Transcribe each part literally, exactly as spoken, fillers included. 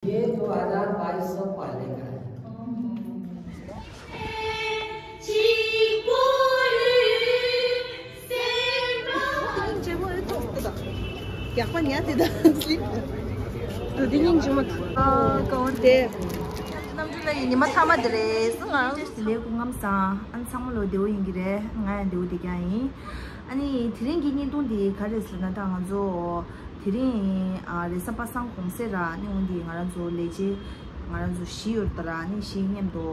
ये दो हज़ार बाईस सौ पालने का है। ཡག་པ་ཉལ་དེ་དང་སླེབས། དུ་དེ་སྙིང་རྗེ་མོ། ཨ་གང་དེ། གནམ་གྲུ་ལ་ཡི་ཉི་མ་ཐ་མ་དེ་རེད། ང་རང་ཚོ་དེ་ལས་སྐུ་ངམ་སང་ཨ་ནི་ཚང་མ་ལོ་བདེ་བོ་ཡིན་གྱི་རེད། ང་ཡང་བདེ་བོ་བསྡད་ཀྱང་ཡིན། ཨ་ནི་དེ་རིང་གི་བརྙན་ཐུང་འདི་ག་རེ་ཟེར་ན། ད་ང་ཚོ་དེ་རིང་ཨ་རེས་གཟའ་པ་སངས་གུང་སེང་ར། ཨ་ནི་འོན་ཏེ་ང་རང་ཚོ་ལས་བྱེད་ང་རང་ཚོ་བཞི་ཡོད་ད་ར། ཨ་ནི་བཞི་མཉམ་དུ་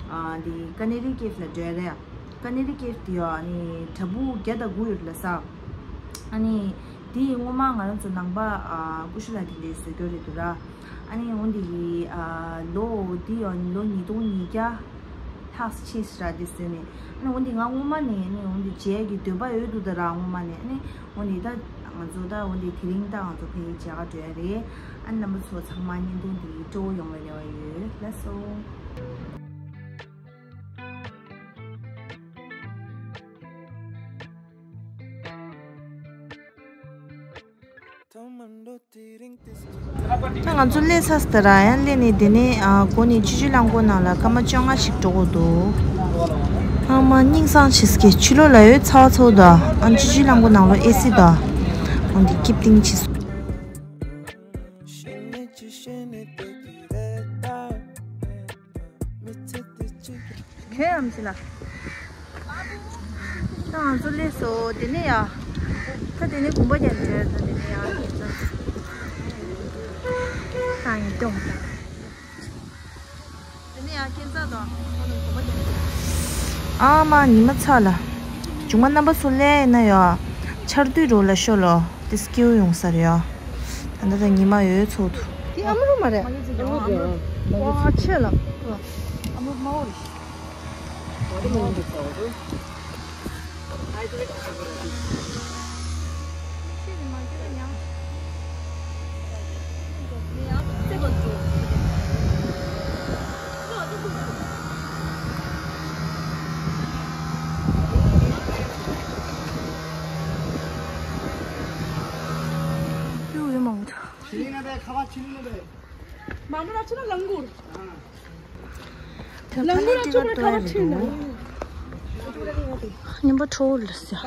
ཨ་འདི་ཀ་ནེ་རི་ཀེབ་ལ་འགྲོ་ཡ་རེད། ཀ་ནེ་རི་ཀེབ་དེ་ཡོ་ཨ་ནི་བྲག་ཕུག་བརྒྱ་དང་དགུ་ཡོད་ལ་ས། ཨ་ནི་དེ་སྔོན་མ་ང་རང་ཚོ་ནང་པ་ཨ་ཀུ་ཤུ་ལ་དེ་འདྲའི་བཟོ་རྒྱུ་རེད་འདུག་ར། ཨ་ནི་འོན་ཏེ་ཡི་ཨ་ལོ་འདི་ཡང་ལོ་ཉིས་སྟོང་ཉིས་བརྒྱ་ལྷག་ཕྱིན་སྲིད་ར། དེ་བཟོས་ནས་ཨ་ནི་འོན་ཏེ་ང་སྔོན་མ་ནས་ཨ་ནི་འོན་ཏེ་མཇལ་གྱི་འདོད་པ་ཡོད་འདུག་ད་ར། སྔོན་མ་ནས། ཨ་ནི་འོན་ཏེ་ད་ང་ཚོ་ད་འོན་ཏེ་དེ་རིང་ད་ང་ཚོ་ཕ་གིར་མཇལ་ག་འགྲོ་ཡ་རེད། ཨ་ནི་རྣམ་པ་ཚོ་ཚང་མ་བརྙན་ཐུང་འདི་སྤྲོ་བོ་ཡོང་བའི་རེ་བ་ཡོད། ལགས་སོ། ད་ང་ཚོ་སླེབས་ཚར་ད་ར། ཡང་སླེབས་ནས་དེ་ནས་ཨ་སྒོ་ནས་སྤྱི་སྤྱོད་རླངས་འཁོར་ནང་ལ་སྐར་མ་བཅོ་ལྔ་ཞིག་འགྲོ་དགོས་འདུག་ཨ་མ་སྙིང་སང་ཆེ་སྐད་ཕྱི་ལོགས་ལ་ཡོད་ཚ་བ་ཚ་བོ་ད། ཨ་སྤྱི་སྤྱོད་རླངས་འཁོར་ནང་ལ་ཨེ་སི་ད། འོན་ཏེ་སྐྱིད་ཏིང་ཆེ་སོང་། ཁྱོད་ཨམ་ཆི་ལ། ད་ང་ཚོ་སླེབས་སོང་། དེ་ནས་ཡ། ད་དེ་ནས་གོམ་པ་རྒྱག་ནས་ཡོད། ད་དེ་ནས་ཡ། ད་ཡིན་ཀྱང་། དེ་ནས་ཡ་ཁྱད་མཚར་དང་། ཨ་མ་ཉི་མ་ཚ་ལ། བྱུང་མ་རྣམ་པ་ཚོ་སླེབས་ན་ཡ། ཆར་དུས་རོ་ལ་ཤོ་ལོ། དེ་སྐྱིའུ་ཡོང་ས་རེད་ཡ། ད་ད་ད་ཉི་མ་ཡོད་ཚོགས་དུ། དེ་ཨ་མ་རུ་མ་རེད། ཨ་མ་རུ་མ་རེད། ཨ་མ་ཆེ་ལ། ཨ་མ་མ་འོ་རེད། མ་མོ་ར་ཆུ་ན་ལང་གུར། ལང་གུར་ར་ཆུ་ན་ཁ་བ་ཆུ་ན། ཉིན་པ་ཁྲོ་བོ་ལ་ཟེར།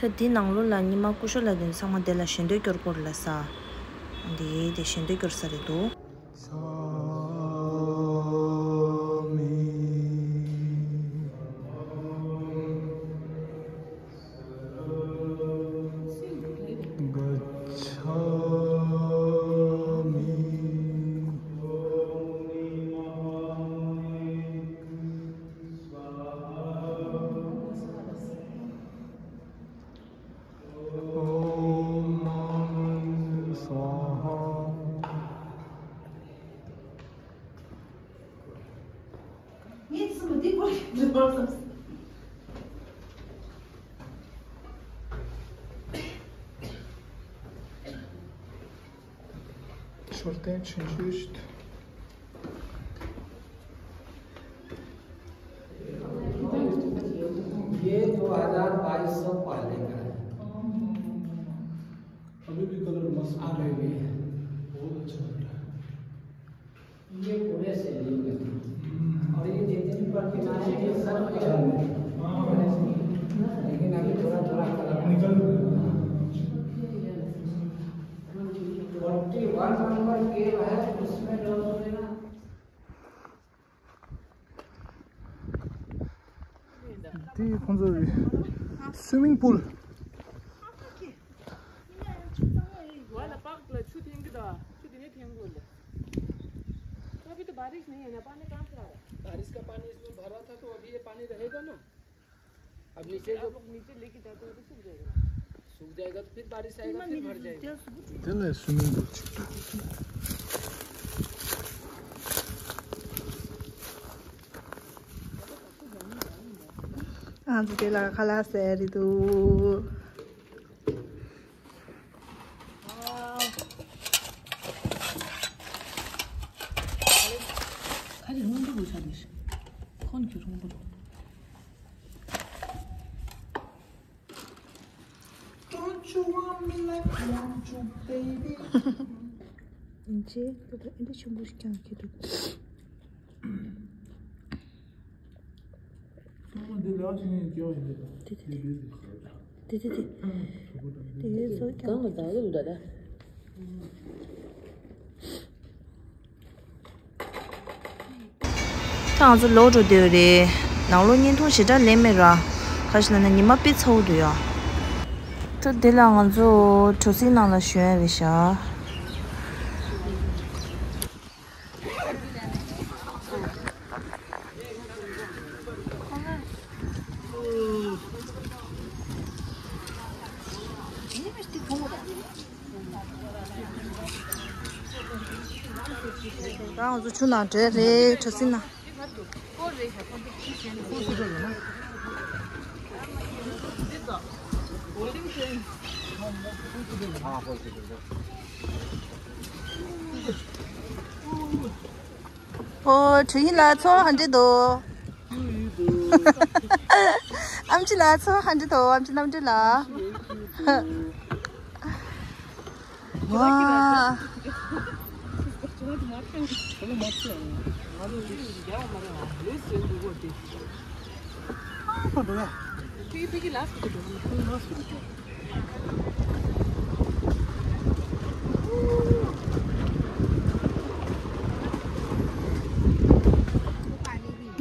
ད་འདི་ནང་ལོགས་ལ་ཉི་མ་སྐུ་ཞབས་ལགས་དེ་ཚང་མ་དེ་ལ་ཞལ་འདོན་སྐྱོར་དགོས་ལ་ས། འདི་དེ་ཞལ་འདོན་སྐྱོར་ས་རེད་འདུག་མཆོད་རྟེན་ཆུང་ཆུང་ཞིག་འདུག ये दो हज़ार बाईस सौ पालने का है। अभी भी कलर मस्त आ रहे हैं। बहुत अच्छा लग रहा है। ये पूरे से लिंग है। और ये जितनी प्रतिमाएं हैं, ये सब कलर में है। लेकिन अभी थोड़ा थोड़ा कलर निकल रहा है। फोर्टी वन नंबर केव है, उसमें जो है ना, དེ་ཁོང་ཚོ་སུའི་མིང་པུལ། वहाँ ला पार्क ला छु थेंगे दा, छु देने थेंगे बोले। तो अभी तो बारिश नहीं है ना, पानी कहाँ से आ रहा है? बारिश का पानी इसमें भरा था, तो अभी ये पानी रहेगा ना। अब नीचे जो आप लोग नीचे लेके जाते हो तो सूख जाएगा। सूख जाएगा तो फिर बारिश आएगा, फिर भर जाएगा। དེ་ལ་སུའི་མིང་པུལ་གཅིག་འདུག་ཨ། ང་ཚོ་དེ་ལ་ཁ་ལག་ཟས་རེད་འདུག་ཁ་ལག་སྔོན་འགྲོ་བྱ་དེ་ཁོང་གི་སྔོན་འགྲོ། Don't you want me like I want you, baby? ཨིན་ཇི་ད་ལྟ་ཨིན་ཇི་ཆུང་ཆུང་ཞིག་ཀྱང་ཁྱེར་འདུག་ཨ་མ་འདི་ལ་ཤིང་ཡིན་སྐྱོ་ཡིན་འདི་དང་། དེ་དེ་དེ། དེ་དེ་དེ། དེ་ཡོད་ཚོ་ཀྱང་། གང་ལ་ད་གི་འདྲ་ད། ད་ང་ཚོ་ལོག་འགྲོ་འདོད་རེད། ནང་ལོགས་བརྙན་ཐུང་ཞེ་དྲག་ལེན་མེད་ར། ག་ཞིག་ལ་ན་ཉི་མ་དཔེ་ཚ་བོ་འདུག་ཡ། ད་འདི་ལ་ང་ཚོ་གྲོ་སིག་ནང་ལ་ཞོན་ཡ་རེད་ཤག་ད་ང་ཚོ་ཆུ་ནང་འགྲོ་ཡ་རེད། གྲོ་སིག་ནང་། ཨོ། གྲུ་ཡིན་ལ་ཚོ་ཧ་འདྲེ་དོ། ཨམ་ཆི་ལ་ཚོ་ཧ་འདྲེ་དོ། ཨམ་ཆི་རྣམ་འདྲེ་ལ། ཝ།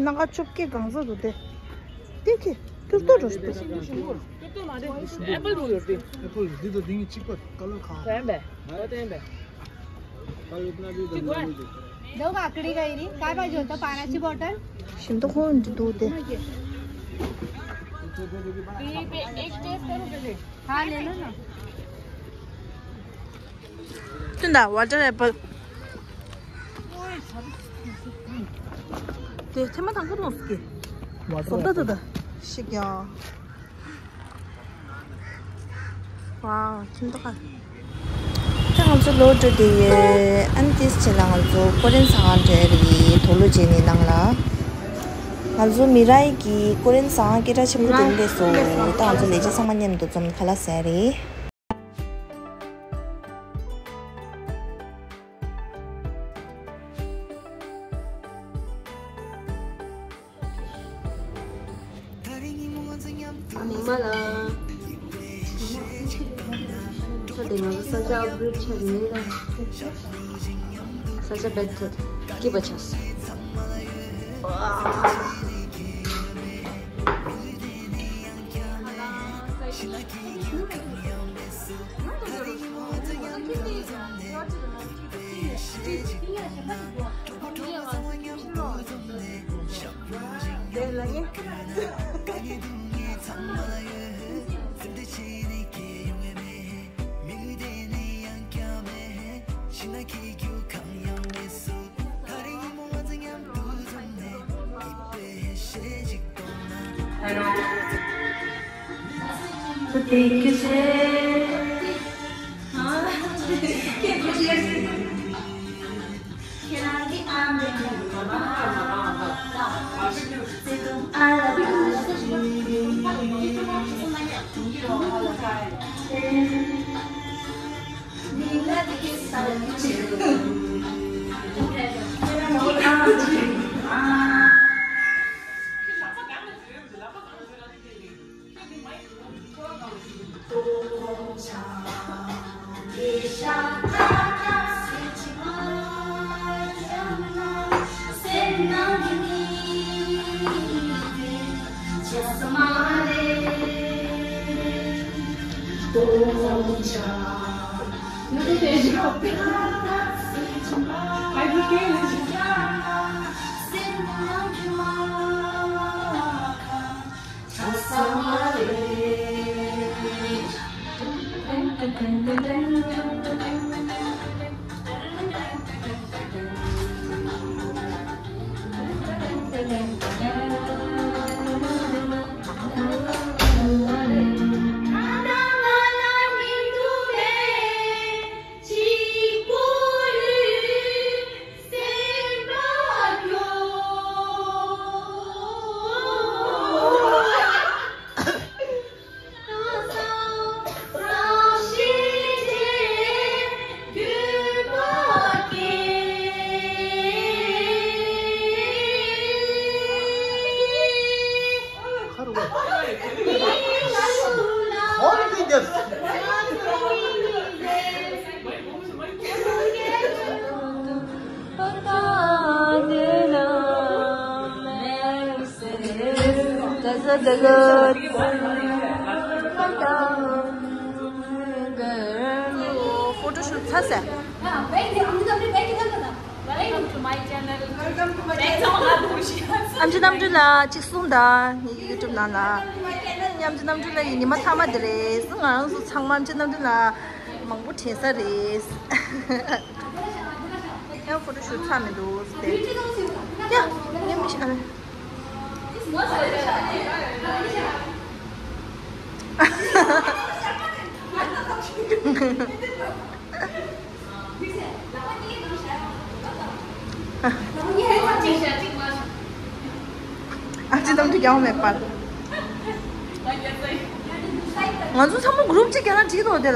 སྣ་ཁ་བཅོ་བརྒྱད་གང་ཚ་འདུག་སྟེ། དེ་ཁྱེད་ཏུར་ཏུར་རོ་ཞིག་འདུག་ཨེ་པལ་རུ་ཡོད་དེ། ཨེ་པལ་འདི་དང་འདི་གཉིས་གཅིག་པ་ཀ་ལོར་ཁ། དེ་ཡིན་པས། དེ་ཡིན་པས། དེ་དགོས། दो काकड़ी का ही नहीं, काय पाहिजे होतं? पाण्याची बॉटल। ཞིམ་མདོག་ཁོང་འདི་འདུག་སྟེ། हाँ, ले लो ना। ཏུན་ད་ཝ་ཊར་ཨེ་པལ། དེ་ཐེངས་མ་དང་ཁ་ཏོང་སུ་ཀེ། ཝ་ཊར་ཨེ་པལ། སོབ་ད་ད་ད། ཤིག་ཡ། ཝའོ། ཁྱིམ་ཐོག་ཁ། ད་ང་ཚོ་ལོག་འགྲོ་གི་ཡོད། ཨན་ཏིས་ཆེ་ལ་ང་ཚོ་ཀོ་རེན་ཟ་ཁང་འགྲོ་ཡ་རེད། དོག་ལོ་རྗེས་ནས་ནང་ལ། ང་ཚོ་མི་རའི་གི་ཀོ་རེན་ཟ་ཁང་སྐད་གྲགས་ཆེན་པོ་དེ་འདྲ་སོང་། ད་ང་ཚོ་ལས་བྱེད་ཚང་མ་མཉམ་དུ་འཛོམས་ཁ་ལག་ཟ་ཡ་རེད། ཉི་མ་ལ། ད་དེ་ང་ཚོ་ས་ཆ་ཨབ་གྷི་རེ་ཌི་བྱས་ནས་ལ། ས་ཆ་བེ་ཊར་སྐྱིད་པ་ཆགས་སོང་། Photoshoot ཚར་ཟེར། Welcome to my channel. Welcome to my channel. ཨེམ་ཆི་རྣམ་གྲོལ་ལགས་གཅིག་གསུངས་དང་། ངེད་ཀྱི་YouTube ནང་ལ། ཨེམ་ཆི་རྣམ་གྲོལ་ལགས་ཀྱི་ཉི་མ་མཐའ་མ་དེ་རེད། ང་རང་ཚོ་ཚང་མ་ཨེམ་ཆི་རྣམ་གྲོལ་ལགས་མང་པོ་དྲན་ས་རེད། ཡང་ཕོ་ཊོ་ཤུཊ་ཚར་མི་འདུག་ཟེར། ཡ། ངས་མི་ཤེས། ཨ་ནི། ཨ་ཅེ་གཏམ་དྲི་རྒྱག་མེད་པར། ང་ཚོ་ཚང་མ་གུ་རུབ་གཅིག་རྒྱག་ན་འགྲིག་འདུག་དེ་ལ།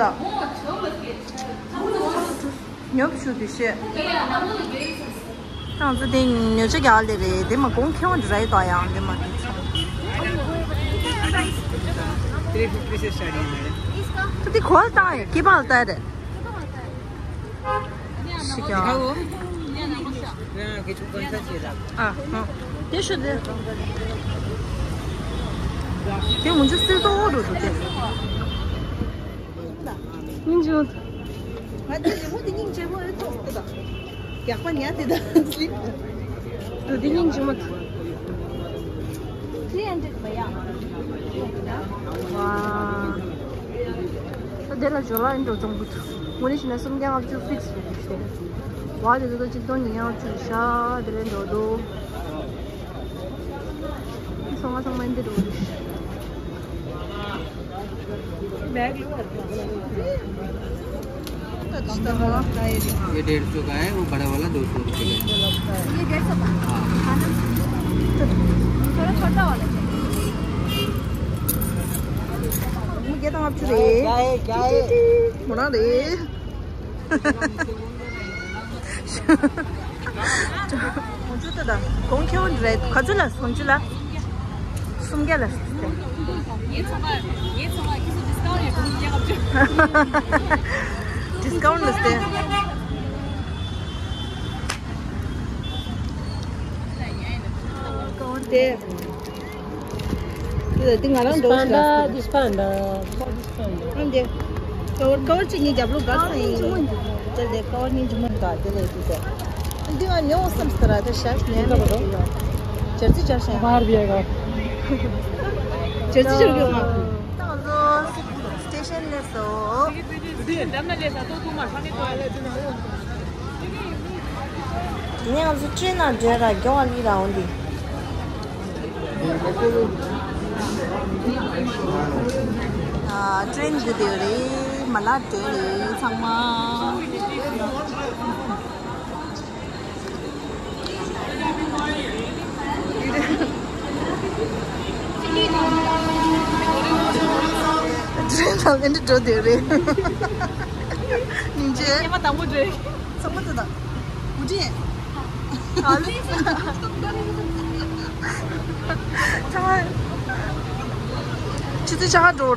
ཉོབ་ཞུ་དུས་ཤེས། ང་ཚོ་དེ་ཉོ་ཆ་རྒྱག་ལེ་རེད། དེ་མ་གོང་ཁེ་དབང་འདྲ་རེད་དོ། ཡང་དེ་མ་དེ་ཚོ། Three fifty se starting hai. དེ་གོ་ལ་བཏང་ཡོད། སྐེད་པ་ལ་བཏང་རེད། ཤི་ཀྱང་། हाँ, किचन कौन सा चाहिए था? ཨ། ཧ། དེ་ཤོད་དེ། དེ་ངུ་ཆུ་སིལ་ཏོག་འགྲོ་འདུག་དེ། སྙིང་རྗེ་མོ། ང་དེ་རི་མོ་དེ་སྙིང་རྗེ་མོ་ཨེ་ཐོག་དེ་དང་། རྒྱག་པ་ཉལ་དེ་དང་སླེབས། དུ་དེ་སྙིང་རྗེ་མོ། Three hundred भैया। ཝ། ད་དེ་ལ་ཇོ་ལ་ཨིན་འགྲོ་ཙོང་བུ་ཐུ། ངོ་ནི་ཤི་ན་སུམ་བརྒྱ་ལྔ་བཅུ་ཕིག་སི་རེད་ཤོ། ཝ་དེ་ཚོ་ད་གཅིག་སྟོང་ཉིས་བརྒྱ་ལྔ་བཅུ་ཤ་དེ་རེད་འགྲོ་འདུག་ཚང་མ་ཚང་མ་ཨིན་དེ་འགྲོ་འདུག ये डेढ़ सौ का है, वो बड़ा वाला दो सौ रुपये का है। ये डेढ़ सौ का? हाँ। खाना? थोड़ा छोटा वाला चाहिए। मुझे तो आप चुरे। क्या है, क्या है? होना रे। ཁོང་ཚོ་ད་ལྟ་གོང་ཁེ་དབང་རེད། ག་ཚོད་ལ་སོང་ཅི་ལ། སུམ་བརྒྱ་ལ། ངའི་ཚོང་པ་ངའི་ཚོང་པ་ཁྱེད་ཚོ་ཌི་སི་ཀའུན་ཊི་ཡོད་དུ་ཉེ་ག་བཅུ། ཌི་སི་ཀའུན་ཊི་ལ་སྟེ། ཀའུན་ཊི་དེ། དེ་ང་རང་འགྲོ་ཤི་ལ། ཨང་དེ། ཀ་བར་ཀ་བར་གཅིག་གཉིས་རྒྱབ་ལོག་ག་ཚ་ཡིན། དེ་ལས་ཀ་བར་གཉིས་འཇུ་མ་ག་དེ་ལས་དེ་དེ། འདི་ང་ཉོ་བསམ་སྟ་ར་དེ་ཤག་ཉན་ནས་དེ་ཡོད། ཅར་ཙི་ཅར་ཤག་ཡིན། ད་ང་ཚོ་སི་ཊེ་ཤན་སླེབས་སོང་། ངས་ང་ཚོ་ཊེན་ནང་འགྲོ་ར་མགྱོགས་པ་ལི་ར་འོང་འདི། ཨ། ཊེན་སྒུག་བསྡད་རེད། མ་ལག་སྤྲད་རེད་ཚང་མ། ཊེན་ནང་ལེན་འགྲོ་བསྡད་རེད། སྙིང་རྗེ། ཉི་མ་དང་པོ་འགྲོ། ཚང་མ་ཚོ་དང་། འུ་ཅི། ཨ་ལི། ཚང་མ། ཆུ་ཚོད་ཆ་ག་འགྲོ་ར།